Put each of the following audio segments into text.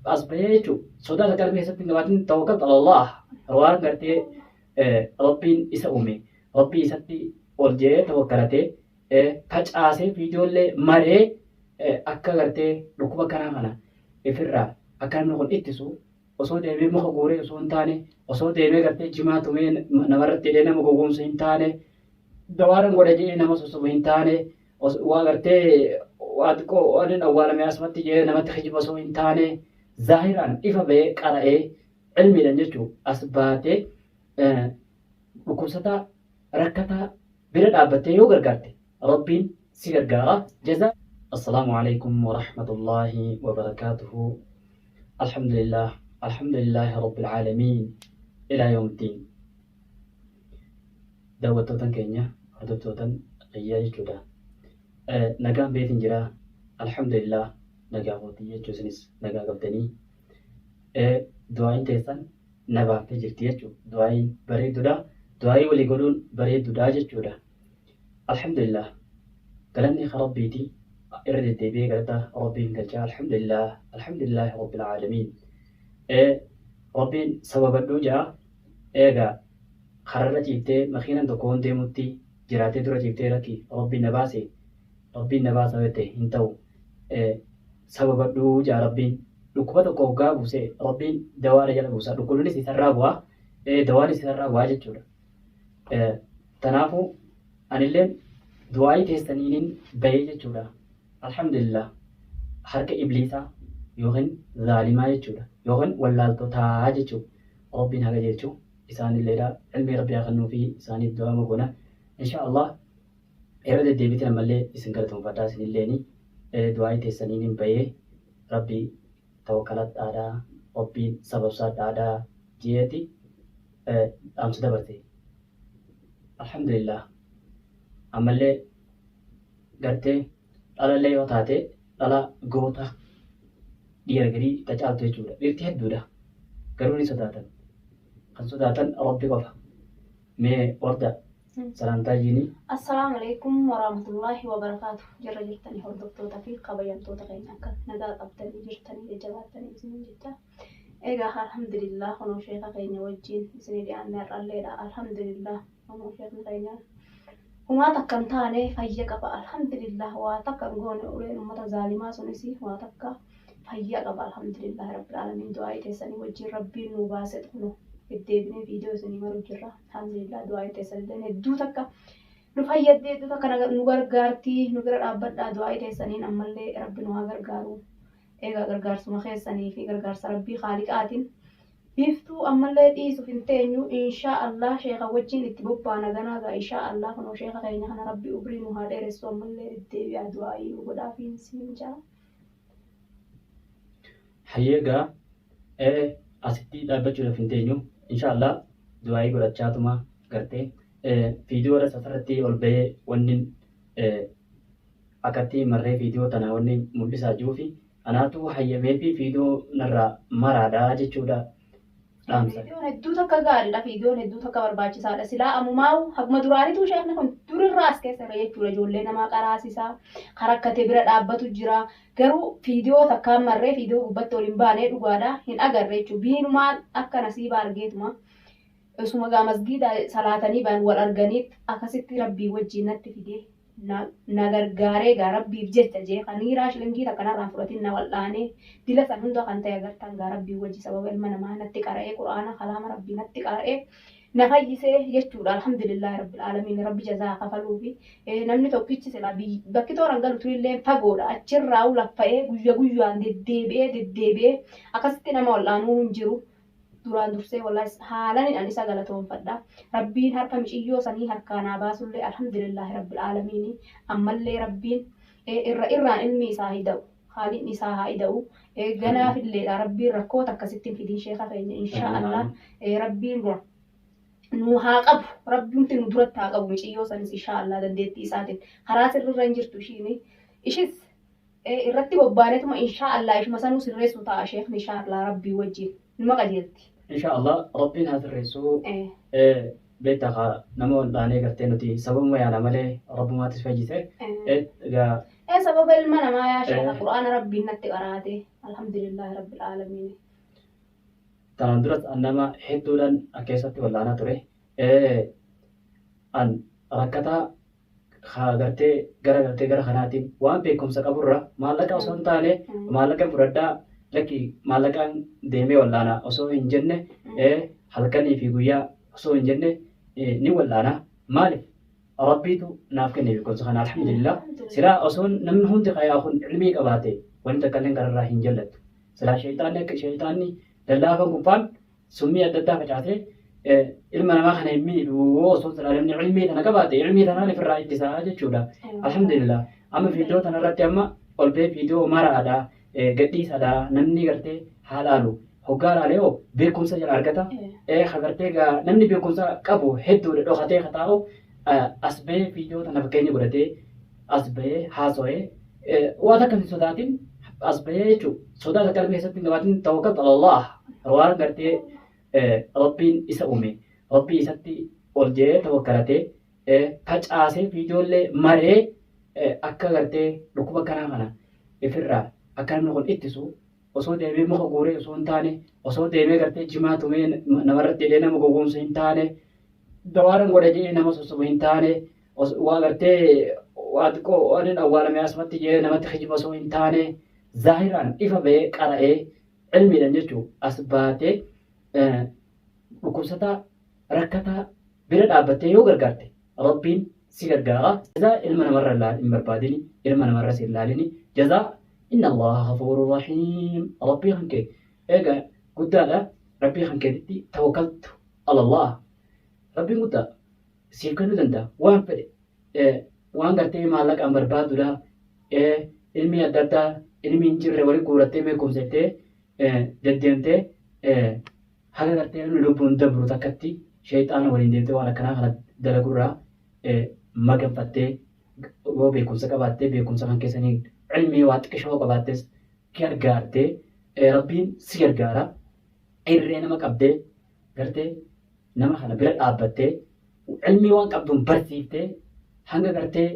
As bahee jechuudha. Sodaa isa qalbii keessatti hin qabaatin, tawakkaltu ala Allah. Waan gartee Rabbiin isa uume, Rabbii isatti ol jedhee tawakkalatee facaasee, viidiyoollee maree akka gartee dhukkuba kanaa kana ifirraa akka namni kun ittisu, osoo deemee muka guuree osoo hin taane, osoo deemee gartee jimaa tumee namarratti hidhee nama gowwoomsu hin taane, dawaadhaan godha jedhee nama sossobu hin taane, waa gartee waa xiqqoo waan hin awwaalame asumatti jedhee namatti kijiba osoo hin taane, zaahiraan ifa bahee qara'ee cilmiidhaan jechuun as baatee dhukkubsataa rakkataa bira dhaabbattee yoo gargaarte Rabbiin si gargaara. Jazaa. Assalaamu alaikum wa rahmatullahi wa barakaatuhu. Alhamdulillah, alhamdulillahi rabbil aalamiin, ilaa yawmiddiin. Daawwattootan keenya, hordoftootan kiyyaa jechuudha. Nagaan beetin jira. Alhamdulillah, nagaa kootii jechuu, isinis nagaa qabdanii. Du'aayin teessan na baaftee jirti jechuudha. Du'aayin bareedduudha. Du'aayii walii godhuun bareedduudha jechuudha. Alhamdulillah. Galanni ka Rabbiiti. Irra deddeebi'ee galata Rabbiin galchaa. Alhamdulillah. Alhamdulillah Rabbil aalamiin. Rabbiin sababadhuu ja'a. Eega kararra ciiftee makiinan tokko waan deemutti jiraatee dura ciiftee, lakki, Rabbiin na baase, Rabbiin na baasa jette hin ta'u. Sababadhuu ja'a Rabbiin. Dhukkuba tokko hoggaa buuse Rabbiin dawaadha jala buusa. Dhukkubnis isarraa bu'a. Dawaanis isarraa bu'a jechuudha. Kanaafuu anilleen du'aayii teessaniinin bahee jechuudha. Alhamdulillah, harka ibliisaa yookiin zaalimaa jechuudha. Yookiin wallaaltotaa jechuudha. Rabbiin haa qajeelchu isaanilleedha. Ilmii Rabbii haa kennuu fi isaaniif du'aa goona. Insha Allah irra deddeebiitiin ammallee isin galatoonfadhaa, isinilleeni du'aayii teessaniinin bahee, Rabbii tawakkaladhaadhaa, Rabbiin sababsaadhaadhaa jeeti dhaamsa dabarte. Alhamdulillah, ammallee gartee dhalallee yoo taate dhala goota dhiira gadii ta caaltu jechuudha. Dhiirti hedduudha. Garuu ni sodaatan. Kan sodaatan Rabbi qofa. Mee warda salaamtaa jiini. Assalaamu alaikum warahmatullahi wabarakaatu. Jirra jirtanii, hordoftoota fi kabajamtoota keenya, akka nagaa qabdanii jirtanii, jajjabaattanii isiniin jecha. Egaa alhamdulillah, kunoo sheeka keenya wajjin isinii dhiyaanne har'alleedha. Alhamdulillah, kunoo sheekni keenya humaa takka hin taane, fayya qaba. Alhamdulillah, waa takka hin goone uleen uummata zaalimaa sunis, waa takka fayya qaba. Alhamdulillah rabbil aalamiin, du'aa'ii teessanii wajjin Rabbiin nu baase, kunoo deddeebinee viidiyoo isinii maru jirra. Alhamdulillah, du'aa'ii teessanillee hedduu takka nu fayyadde, hedduu takka nu gargaarti. Nu bira dhaabbadhaa du'aa'ii teessaniin, ammallee Rabbi nu haa gargaaru. Egaa gargaarsuma keessanii fi gargaarsa Rabbii Khaaliqaatiin biiftuu ammallee dhiisuuf hin teenyu. Inshaa Allah sheeka wajjin itti bobbaana ganaa gaa. Inshaa Allah kunoo sheeka keenya kana Rabbi umrii nu haa dheeressu, ammallee deddeebi'aa du'aa'ii nu godhaafiin siin jaa. Hayyee, egaa asitti dhaabbachuudhaaf hin teenyu. Insha Allah du'aayii godhachaatuma gartee viidiyoo irra asirratti ol bahee wanni akkatti marree viidiyoo tana wanni mul'isaa jiruufi anaatu hayyamee fi viidiyoo narraa maraadha jechuudha dhaamsa. Viidiyoon hedduu takka gaariidha. Viidiyoon hedduu takka barbaachisaadha. Silaa ammumaa haguma duraanitu sheekni kun durirraa as keessa irra jechuudha. Ijoollee namaa qaraasisaa karakkate bira dhaabbatu jira. Garuu viidiyoo takkaan marree viidiyoo gubbatti ol hin baane, dhugaadha hin agarre jechuudha. Biinumaan akka nasiiba argeetuma. Isuma gaa masgiida salaatanii ba'an wal arganiit akkasitti Rabbii wajjin natti fidee na gargaaree, gaa Rabbiif jecha jee kaniiraa shilingii takka narraan fudhatin na wal'aanee, dila san hunda kan ta'e agartan gaa Rabbii wajji sababa ilma namaa natti qara'ee, Qur'aana kalaama Rabbii natti qara'ee na fayyisee jechuudha. Alhamdulillahi rabbil aalamiin, Rabbi jazaa kafaluufi. Namni tokkichi sila bakki tooran galu tunillee fagoodha, achirraa laffa'ee guyya guyyaan deddeebi'ee deddeebi'ee akkasitti nama wal'aanuu hin jiru. Duraan dursee wallahi haalan an isa galatoonfadha. Rabbiin harka miciyyoo sanii harkaa naa baasullee alhamdulillahi rabbil aalamiini. Ammallee Rabbiin irra irraan ilmi isaa hida'u. Haaliin isaa haa ida'u. Ganaafilleedha Rabbiin rakkoota akkasitti hin fidin sheeka keenya, inshaa Allah. Rabbiin nu haa qabu. Rabbiin nu duratti haa qabu miciyyoo sanis, inshaa Allah, dandeettii isaatiin. Karaa sirriirra hin jirtu ishiini. Ishis irratti bobbaaneetuma inshaa Allah ishuma sanuu sirreessuu ta'a sheekni, inshaa Allah Rabbii wajjin numa qajeelti. Insha Allah Rabbiin haa sirreessuu. Beektaa kaa, nama wal'aanee gartee nuti sababuma yaala malee Rabbumaatis fayyise. Egaa Sababa ilma namaa yaa sheekha Qur'aana Rabbiin natti qaraate. Alhamdulillahi Rabbil Aalamiin. Tanaan duras an nama hedduudhaan keessatti wallaanaa ture. An rakkataa gartee gara gartee gara kanaatiin waan beekumsa qaburra maallaqa osoo hin taane maallaqa fudhadhaa lakki maallaqaan deemee wallaanaa osoo hin jenne halkanii fi guyyaa osoo hin jenne ni wallaanaa. Maaliif? Rabbiitu naaf kenne beekumsa kana alhamdulillah. Silaa osoo namni hundi qayaa kun ilmii qabaate wanti takka illee kararraa hin jallattu. Silaa shayxaanni akka shayxaanni lallaafan kun faan summii adda addaa facaasee ilma namaa kana hin miidhu osoo silaa namni ilmii tana qabaate ilmii tanaan ofirraa ittisaa jechuudha. Alhamdulillah. Amma viidiyoo tanarratti amma ol ba'ee viidiyoo maraadha gadhiisadha namni gartee haa laalu. Hoggaa laalee hoo beekumsa jala argata. Gartee namni beekumsa qabu hedduudha dhokatee ka taa'u as ba'ee viidiyoo tana fakkeenya godhatee as ba'ee haasawee waan akka hin sodaatin as ba'ee jechuudha. Sodaa takka qalbii keessatti hin qabaatin tawakkaltu ala Allah. Waan gartee Rabbiin isa uume Rabbii isatti ol jedhee tawakkalatee facaasee viidiyoollee maree akka gartee dhukkuba kanaa kana ifirraa akka namni kun ittisu osoo deemee muka guuree osoo hin taane osoo deemee gartee jimaa tumee namarratti hidhee nama gowwoomsu hin taane dawaadhaan godha jedhee nama sossobu hin taane waa gartee waa xiqqoo waan hin awwaalame asumatti jedhee namatti kijiba osoo hin taane zaahiraan ifa ba'ee qara'ee ilmiidhaan jechuun as baatee dhukkubsataa rakkataa bira dhaabbattee yoo gargaarte Rabbiin si gargaara. Jazaa ilma namarra hin barbaadini ilma namarra si hin laalini jazaa inna Allaha ghafuurun rahiim Rabbii kan kee eega guddaadha Rabbii kan keetitti tawakkaltu ala Allah Rabbiin guddaa siif kennuu danda'a waan fedhe waan gartee maallaqaan barbaadudha ilmii adda addaa ilmii hin jirre walii guurattee beekumsa jettee deddeemtee haga gartee namni lubbuun dabru takkatti sheexaana waliin deemtee waan akkanaa kana dalagurraa maganfattee yoo beekumsa qabaattee beekumsa kan keessanii ilmii waa xiqqishoo qabaattes gargaartee Rabbiin si gargaara irree nama qabdee gartee nama kana bira dhaabbattee ilmii waan qabduun barsiiftee hanga gartee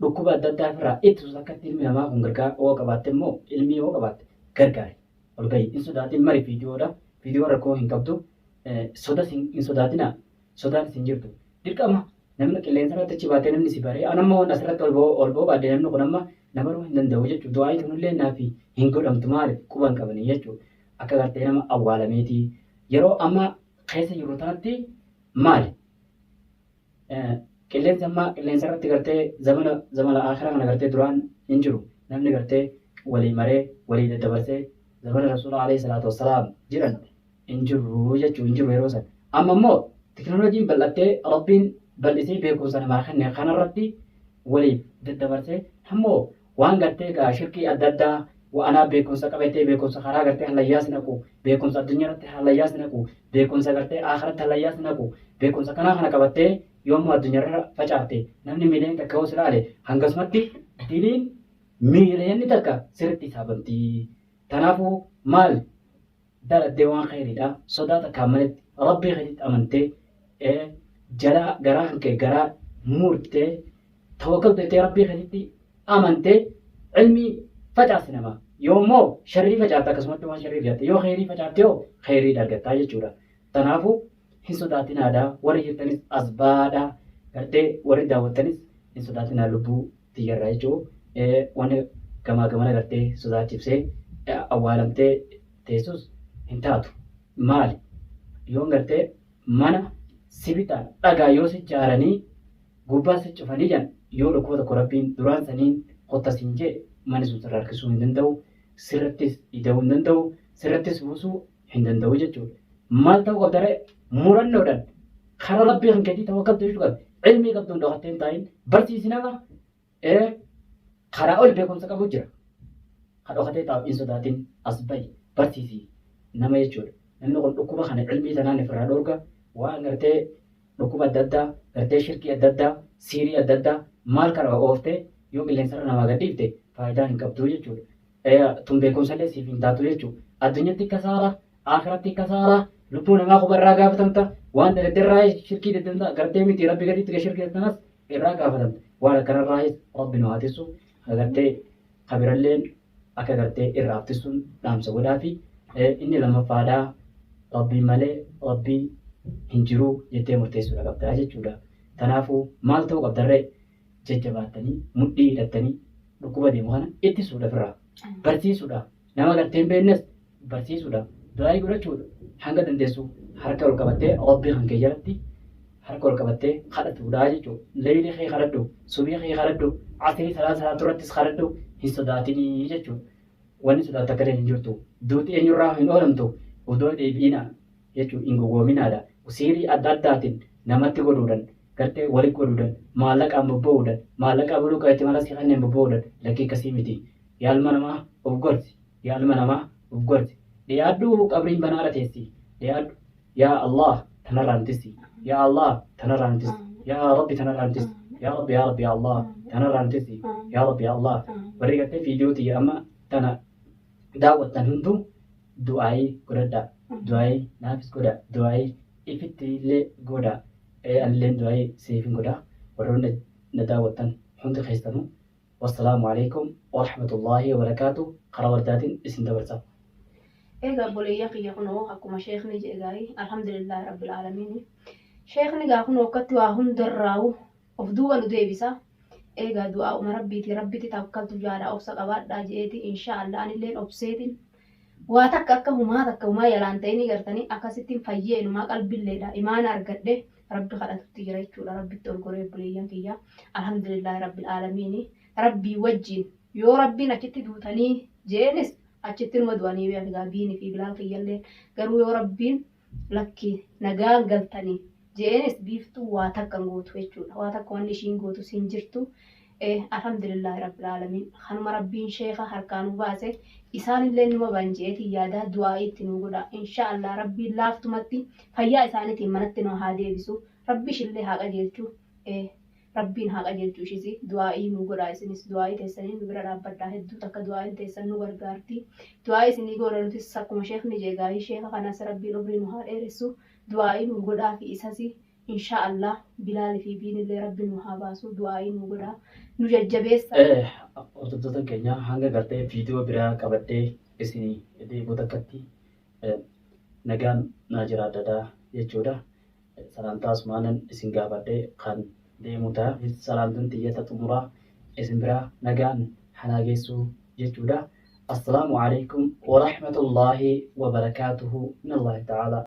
dhukkuba adda addaa ofirraa ittisu akkatti ilmi namaa kun gargaar yoo qabaatte immoo ilmii yoo qabaatte gargaari. Ol bahi hin sodaatin mari viidiyoodha. Viidiyoo rakkoo hin qabdu. Sodas hin sodaatina. Sodaan hin jirtu. Dirqama namni qilleensa irratti achi baatee namni si baree an amma waan asirratti ol ba'uu baadhee namni kun amma na baruu hin danda'u jechuudha. Du'aa tunillee naaf hin godhamtu maaliif quba hin qabanii jechuudha. Akka gartee nama awwaalameeti. Yeroo amma keessa jiru tanatti maali? Qilleensi amma qilleensa irratti gartee zamana zamana akhiraa kana gartee duraan hin jiru. Namni gartee walii maree walii daddabarsee zamana Rasuula alayhi salaatu wassalaam jiran hin jiru jechuu hin jiru yeroo san. Amma immoo teknooloojiin bal'attee Rabbiin bal'isee beekumsa namaa kenne kanarratti waliif daddabarsee ammoo waan gartee gaa shirkii adda addaa anaa beekumsa qabatee beekumsa karaa gartee hallayyaa si naqu beekumsa addunyaa irratti hallayyaa si naqu beekumsa gartee akhiratti hallayyaa si naqu beekumsa kanaa kana qabattee yommuu addunyaa irra facaafte namni miiliyoona takka yoo si ilaale hangasumatti diliin miiliyoonni takka sirriitti hisaabamti. Kanaafuu maal daladdee waan khayriidha sodaa takkaan maletti Rabbii keetitti amantee jalaa garaa kan kee garaa murtee tawakkaltu jettee Rabbii keetitti amantee ilmii facaasi namaa yoo immoo sharrii facaafte akkasumatti waan sharrii facaafte yoo khayrii facaafte yoo khayrii argattaa jechuudha. Kanaafuu hin sodaatinaadha warri jirtanis as baadha gartee warri daawwattanis hin sodaatinaa lubbuu tiyyarraa jechuun wanni gamaa gamana gartee sodaachifsee awwaalamtee teessus hin taatu. Maali? Yoon gartee mana sibitaan dhagaa yoo si ijaaranii gubbaa si cufanii jan yoo dhukkuba tokko Rabbiin duraan saniin kotta siin jee manni sun sirra harkisuu hin danda'u, sirrattis ida'uu hin danda'u, sirrattis buusuu hin danda'u jechuudha. Maal ta'uu qabda ree? Murannoodhaan karaa Rabbii kan keetii tawakkaltu jechuu qabda. Ilmii qabduun dhokattee hin taa'in. Barsiisi nama karaa ol beekumsa qabu jira. Ka dhokatee taa'u hin sodaatin as bahi barsiisi nama jechuudha. Namni kun dhukkuba kana ilmii tanaan ofirraa dhorga waan gartee dhukkuba adda addaa gartee shirkii adda addaa siirii adda addaa maal kana ooftee yoo qilleensarra namaa gadhiifte faayidaa hin qabdu jechuudha. Tun beekumsallee siif hin taatu jechuudha. Addunyatti kasaara, akhiratti kasaara, lubbuu namaa quba irraa gaafatamta, waan dalagde irraa shirkii deddeemta, gartee miti Rabbi gaditti shirkii tanas irraa gaafatamta. Waan akkanarraayis Rabbi nu haa tissu. Agartee kabiralleen akka gartee irraa haftisuun dhaamsa godhaa fi inni lammaffaadhaa Rabbii malee Rabbii hin jiruu jettee murteessuudha qabdaa jechuudha. Kanaafuu maal ta'uu qabdarree jajjabaattanii mudhii hidhattanii dhukkuba deemu kana ittisuudha ofirraa. Barsiisuudha. Nama gartee hin beeknes barsiisuudha. Du'aayii godhachuudha. Hanga dandeessu harka ol qabattee Rabbii kan kee jalatti harka ol qabattee kadhatuudha jechuudha. Leeyilii kee kadhadhu, subii kee kadhadhu, asrii salaata salaatu irrattis kadhadhu hin sodaatinii jechuudha. Wanni sodaattu akka hin jirtu. Duuti eenyurraa hin oolamtu. Odoo deebi'ina jechuun hin gowwoominaadha. Siirii adda addaatiin namatti godhuudhaan gartee walitti godhuudhaan maallaqaan bobba'uudhaan maallaqa buluu qabeetti mala si kanneen bobba'uudhaan lakkii akkasii miti. Yaa ilma namaa of gorsi. Yaa ilma namaa of gorsi. Dhiyaadhu qabriin banaadha teessi. Dhiyaadhu. Yaa Allah tanarraa nu tissi. Yaa Allah tanarraa nu tissi. Yaa Rabbi tanarraa nu tissi. Yaa Rabbi yaa Rabbi yaa Allah tanarraa nu tissi. Yaa Rabbi yaa Allah. Warri gartee viidiyoo tiyya amma tana daawwattan hunduu du'aayii godhadhaa. Du'aayii naafis godha. Du'aayii ifitti illee godha. Anilleen du'aayii siifin godha. Warroonni na daawwattan hundi keessanuu. Wassalaamu alaikum warahmatullaahi wabarakaatu. Karaa wardaatiin isin dabarsa. Egaa obboleeyyan kiyya kunoo akkuma sheekni jedhe gaarii alhamdulillahi rabbil aalamiin. Sheekni gaa kunoo akkatti waa hundarraa'u of duuba nu deebisa. Egaa du'aa uma rabbiiti rabbitti tawakkaltu jaadha obsa qabaadhaa je'eeti insha Allah anilleen obseetiin waa takka akka humaa takka humaa yalaan ta'inii gartanii akkasittiin fayyee inumaa qalbilleedha imaana argadhe rabbi kadhatutti jira jechuudha rabbitti ol goree obboleeyyan kiyya alhamdulillahi rabbil aalamiin rabbii wajjin yoo rabbiin achitti duutanii je'eenis achitti numa du'anii beeku egaa biini fi bilaal kiyyallee garuu yoo rabbiin lakki nagaan galtanii je'eenis biiftuu waa takka hin gootu jechuudha. Waa takka wanni ishiin gootus hin jirtu. Alhamdulillahi rabbil aalamiin. Kanuma rabbiin sheeka harkaa nu baase isaanillee numa ban je'eetiin yaadaa du'aa'ii itti nu godha. Insha Allah rabbiin laaftumatti fayyaa isaaniitiin manatti nu haa deebisu. Rabbi ishillee haa qajeelchu. Rabbiin haa qajeelchu ishis du'aa'ii nu godha isinis du'aa'ii teessanii nu bira dhaabbadhaa hedduu takka du'aa'iin teessan nu gargaarti. Du'aa'ii isinii goona nutis akkuma sheekni jee gaa'ii sheeka kanas rabbiin umrii nu haa dheeressu. Du'aa'ii nu godhaa fi isas insha Allah Bilaal fi Biinillee rabbi nu haa baasu du'aa'ii nu godhaa nu jajjabeessa. Hordoftoota keenya hanga gartee viidiyoo biraa qabadhee isinii deebi'u takkatti nagaan naa jiraadhaa jechuudha. Salaamtaa asumaanan isin gaafadhee kan deemu ta'a. Salaamtuun tiyyata xumuraa isin biraa nagaan hanaa geessuu jechuudha. Assalaamu alaikum warahmatullaahi wabarakaatuhu minallahi ta'ala.